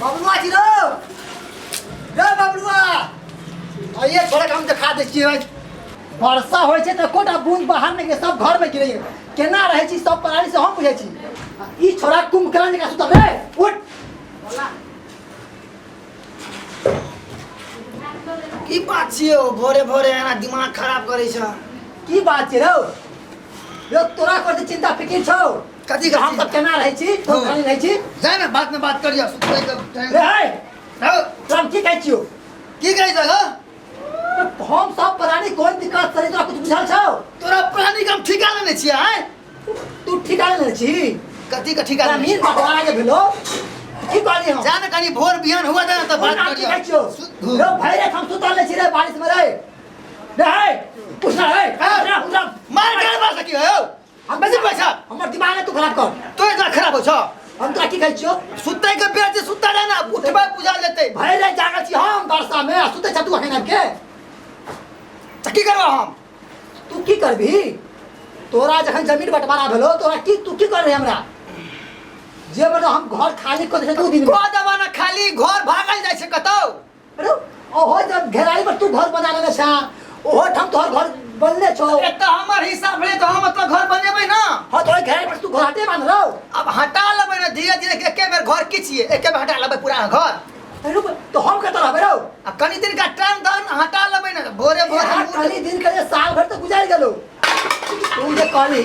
बबलुआ छी रौ रे बबलुआ, आइए छोड़ा के हम देखा दै छियै। वर्षा होइ छै तऽ एकोटा बूंद बाहर नहि गिरे, सब घरमे गिरै। केना रहै छी सब प्राणी से हम बुझै छी। आ ई छोड़ा कुंभकर्ण जकाँ सुतल रे, उठ। की बात छियै ओ भोरे भोरे एना दिमाग खराब करै छ? की बात छै रौ? रौ तोरा कथी चिंता फिकिर छौ? कथी के? हम सब केना रहै छी, तो हँ। खाली रहै छी। जाय ने, बात में बात करियो, सुतै के टाइम। रे हे, रौ, तोरा हम की कहै छियौ? की कहै छ गो? हम सब प्राणी कोन दिक्कत से, तोरा कुछ बुझल छौ? तोरा प्राणी के हम ठिका लेने छियै आँय? तू ठिका लेने छी? कथी के ठिका लेने जमीन छियै? बंटवारा जे भेलो, की कहली हम? जा ने, कनी भोर बिहान हुआ दे ने तऽ बात नाम की करियो। कहै छियौ? रौ भाइ रे, हम सुतल नहि छी रे बारिश में रे। रे हे, उठना हे, उठना, उठना। मार के मार सकी हो हम बेसी पैसा। हमर दिमाग ने तू खराब कर। तो इतना खराब हो छ? हम तोरा की कहै छियौ? सुतै के बेर छै, सुतै रह ने, उठबै बुझा जेतै। भाइ रे, जागल छी हम वर्षा में आ सुतै छ तू अखन आबि के। तऽ की करबै हम? तू की करबही? तोरा जखन जमीन बंटवारा भेलो, तोरा की, तू की कर रही हमरा जे मतलब हम घर खाली कर दे 2 दिन में। कऽ देबा ने खाली घर, भागल जाइ छै कतौ? अरे ओहो जब घेराई पर तू घर बना लेने छा, ओहो ठाम तोहर घर बनले छौ। एतऽ हमर हिस्सा भेलै तऽ हम एतऽ घर बनेबै ने। हाँ, तोहर घेराई पर तू घर हटे बांधलो। अब हटा लेबै ने धीरे धीरे, एके बेर घर की छियै, एके बेर हटा लेबै पूरा घर। अरे रुक, तो हम कतऽ रहबै रौ? आ कनी दिन का टाइम दह ने, हटा लेबै ने भोरे भोरे। यहाँ कनी दिन के जे साल भर तऽ गुजरि गेलो। तू जे कहली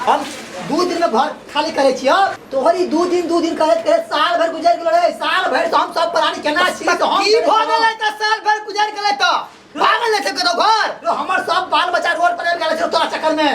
हम 2 दिन में घर खाली करै छियौ, तोहर ई 2 दिन 2 दिन करैत करैत साल भरि गुजरि गेलो रे। साल भरि से हम सब प्राणी केना छी तऽ हम की भऽ गेलै तऽ साल भरि गुजरि गेलै तऽ भागल जाइ छै कतौ घर? रौ, हमर सब बाल बच्चा रोड पर आबि गेल छै तोरा चक्कर में।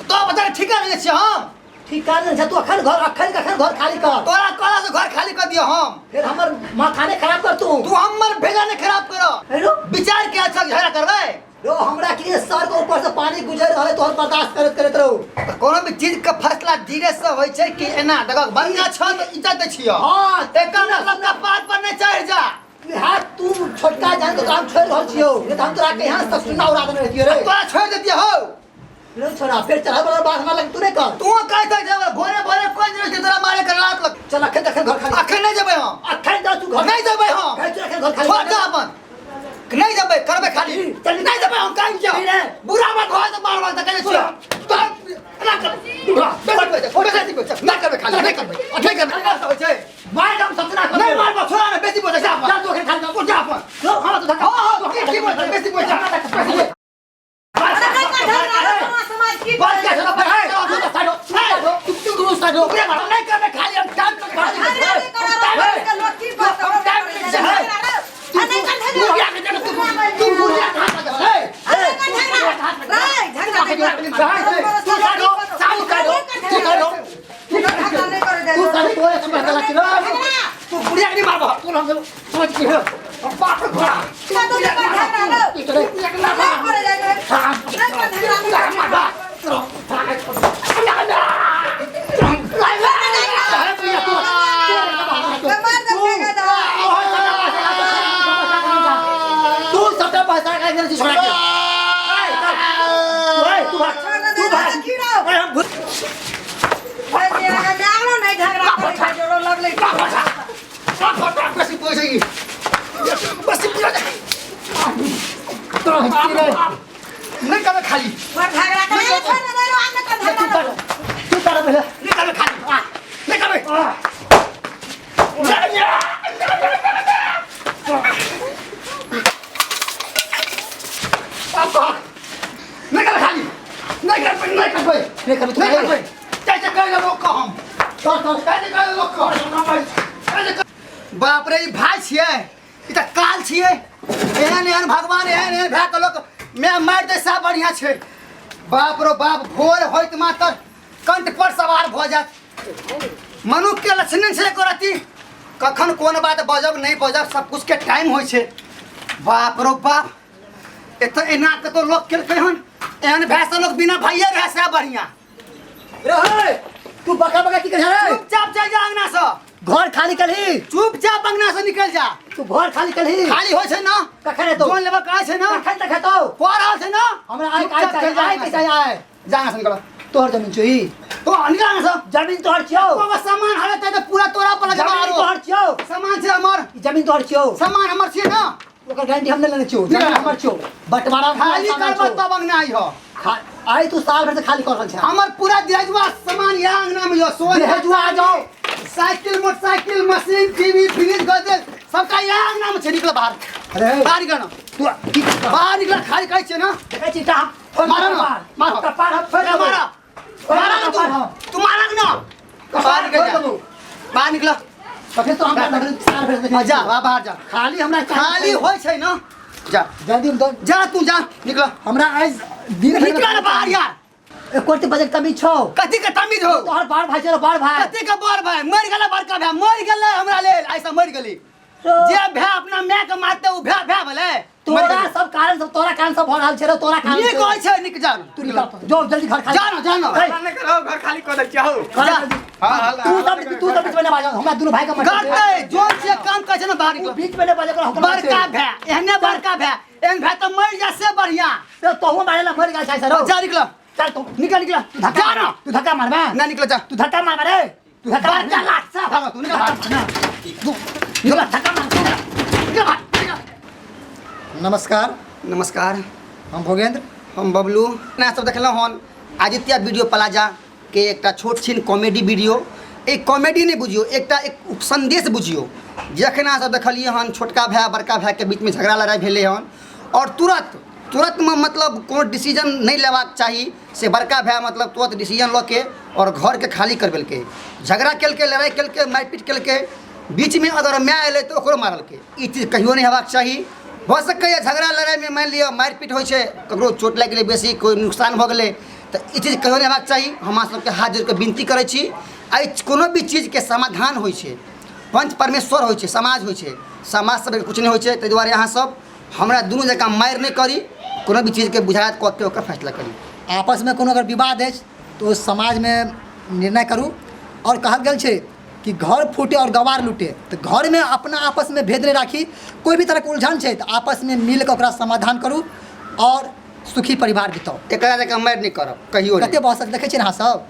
तो बता, ठीका नहि छियै हम? ठीक नहीं छै। तू अखन घर, अखन के अखन घर खाली कर। तोरा कहला से घर खाली कर दियो हम? फिर हमर माथा ने खराब कर तू। तू हमर भेजा ने खराब कर। हेलो, विचार के अच्छा झगड़ा करबै। रो हमरा की सर के ऊपर से पानी गुजर रहल है तोहर बर्दाश्त करैत करैत रहो। तऽ कोनो भी चीज के फैसला धीरे से होइ छै कि एना देखक बढ़िया छ तऽ इज्जत दै छियौ। हाँ। एकर मतलब कपार पर नहि चढ़ि जा। हाथ तू छोटका जान के तो हम छोड़ रहल छियौ, नहीं तो हम तोरा के यहाँ तक सुना उड़ा देने रहियो रे। तोरा छोड़ि देतियै हौ। रे छोड़ा, फिर चढ़ा वाला बात हमरा लग तू नहीं कर। तू कहै छै जे भोरे भोरे कोइ नहि छै तोरा मारे के लात लग। चल अखन अखन घर खाली। अखन नहि जेबै हम। अखन जा तू घर। नहि जेबै हम। कहै छियौ अखन घर खाली। छोड़ दे अपन, नहि जेबै, करबै खाली। चल। नहि जेबै हम, काहे चल रे। बुरा मत हो तऽ मारबै तऽ कहै छियौ तो एना कर बुरा बेसी पैसा, बेसी पैसा नहि करबै खाली, नहि करबै, नहि करबै होइ छै। मार दम सपना कर। नहि मारबै, छोड़ा ने, बेसी पैसा जा अपन। जा तू अखन खाली कर। जा अपन। हाँ तो धक्का। हाँ हाँ, की बोल, बेसी पैसा, बेसी पैसा। बस क्या छोड़ा पर है तू साइड हो, तू तू तू साइड हो। नहीं करबै खाली हम, टाइम तक खाली। तू बुढ़िया के जगह, तू तू बुढ़िया के हाथ लगा रे। तू साइड हो, तू साइड हो, तू साइड हो, तू साइड हो। समझ गला कि तू बुढ़िया के नहीं मारबह। तू हम समझ की हो, बाप रे बाप। तू बुढ़िया के मारबह, तू बुढ़िया के मारबह। तू सबटा पैसा का गेल छी छोड़ा के। ए, तू भाग, तू भाग। ए, हम भूत। बेसी पैसा ई बेसी पैसा तोरा हंसी रे। नहीं करबै खाली। तू कर, तू कर पहले। नहीं करबै खाली, नहीं करबै। अब कह, नहीं करबै खाली, नहीं करबै, नहीं करबै। नहीं करबै, नहीं करबै। कैसे कहे लोग को हम? कर कर। कैसे कहे लोग को? कैसे? बाप रे, ई भाई छियै, ई तऽ काल छियै। एहन एहन भगवान, एहन एहन भए कऽ लोक मैं मारि दै सएह बढ़िआँ छै। बाप रो बाप, भोर होइत मात्र कंठ पर सवार भऽ जायत। मनुष्य के लक्षण नहि छै एको रत्ती। कखन कोन बात बजब नहि बजब, सब कुछ के टाइम होइ छै। बाप रो बाप, एतऽ एना कतौ लोक केलकै हन? एहन भए से लोक बिना भाइये रहै सएह बढ़िआँ। रे तू बका बका की कर रे? चुपचाप चलि जा अंगना से। घर खाली करही। चुपचाप अंगना से निकल जा। तू घर खाली करही। खाली होइ छै ना? कखन हेतौ? जोन लेबऽ कहै छै ना? कखन तक हेतौ? कह रहल छै ना। हमरा आइ चुपचाप आइ चलि जा आइ अंगना के से। चाहिए आइ। जा अंगना से निकल। तोहर जमीन छौ ई? तो निकल अंगना से। जमीन तोहर छियौ? ओकर सामान हरे तऽ पूरा तोरा पर लगबा जमीन आरो तोहर छियौ? सामान छै। जमीन तोहर छियौ। सामान हमर छियै ना। ओकर गारंटी हम नहि लेने छियौ, जमीन हमर छियौ, बंटवारा खाली सामान करबऽ छियौ। तब अंगना आइह। आइ तू साल भर से खाली कर रहल छै। हमर पूरा दहेजुआ सामान यहाँ अंगना में यो सोन दहेजुआ आ जाओ। Cycle, motorcycle, machine, TV, fridge, Godrej सबटा यहाँ अंगना में छै। निकल बाहर। अरे बाहर निकल ना। तू की बाहर निकल, खाली करै छियै ना। देखै छी हम मारो ना, मारो। कपार हम फोड़ि देबौ। मारा मारा ना तू, तू मारा ना। बाहर निकल फोड़ि जा। देबौ। बाहर निकल। तऽ फेर तो हमरा देखली साल भर से हाँ, जा बाहर, बाहर जा। खाली हमरा खाली होइ छै ना, जा। जल्दी हम जा तू जा, निकल। हमरा आज दिन भरि निकल ना बाहर यार। एको रत्ती बजट कमी छौ। कथी के तमीज हो? तोहर बार भाई छौ, बार भाई। कथी के बड़ भाई? मरि गेलै बड़का भाई, मरि गेलै हमरा लेल, ऐसा मरि गेली। जे भाय अपना माय के मारते उ भाय भाय भेलै। तोरा सब कारण सब, तोरा कारण सब भऽ रहल छै रे, तोरा कारण नीक से। होइ छै, नीक जा। तू निकल जो जल्दी घर खाली। जा ना, जा ना। हे, नहीं करो, घर खाली कर दै छियै हौ। घर जा। जल्दी। हाँ, हाँ, तू सब, तू सब बीच में नहीं बाजो, हमरा दुनू भाई के मत। करते जोन से काम करै छै ना, बाहर तू निकल। बीच में नहीं बाजो, हम बड़का भाय एहने बड़का भाय, एहन भाय तऽ मरि जा से बढ़िया। तो तोहू मारे ला मर गेल छै सर। जा निकल। चल तू निकल, निकल। तू धक्का जा ना। तू धक्का मारबे ना निकल जा। तू धक्का मार रे, तू धक्का मार। बड़का लात से भागो तू, निकल बाहर। तू निकल, धक्का मार तू। निकल बाहर, निकल। नमस्कार। नमस्कार। हम भोगेंद्र। हम बबलू। ना सब देखलहुँ हन आदित्य वीडियो प्लाजा के एकटा छोट छिन कॉमेडी वीडियो। एक कॉमेडी नहि बुझियौ, एकटा एक संदेश बुझियौ। जखन अहाँ सब देखलियै हन छोटका भाय बड़का भायके बीचमे झगड़ा लड़ाइ भेलै हन और तुरन्तमे मतलब कोनो डिसीजन नहि लेबाक चाही, से बड़का भाय मतलब तुरंत डिसीजन लऽ के और घरके खाली करबेलकै, झगड़ा केलकै, लड़ाइ केलकै, मारिपीट केलकै, बीचमे अगर माय एलै तऽ ओकरो मारलकै। ई चीज कहियो नहि हेबाक चाही। भऽ सकैए झगड़ा लड़ाइमे मानि लिअ मारिपीट होइ छै, ककरो चोट लागि गेलै बेसी, कोइ नुकसान भऽ गेलै, तऽ ई चीज कहियो नहि हेबाक चाही। हम अहाँ सबके हाथ जोड़िके विनती करै छी, एहि कोनो भी चीजके समाधान होइ छै, पंच परमेश्वर होइ छै, समाज होइ छै, समाज सबके किछु नहि होइ छै। ताहि दुआरे अहाँ सब हमरा दुनू जकाँ मारि नहि करी, कोनो भी चीजके बुझायत कऽ के ओकर फैसला करी। आपसमे कोनो अगर विवाद अछि तऽ ओ समाजमे निर्णय करू। आओर कहल गेल छै कि घर फूटे और गंवार लूटे, तऽ घरमे अपना आपसमे भेद नहि राखी। कोइ भी तरहके उलझन छै तऽ आपसमे मिलके ओकरा समाधान करू और सुखी परिवार बिताउ। एकरा जकाँ मारि नहि करब कहियो। कते बहसत देखै छियै ने अहाँ सब।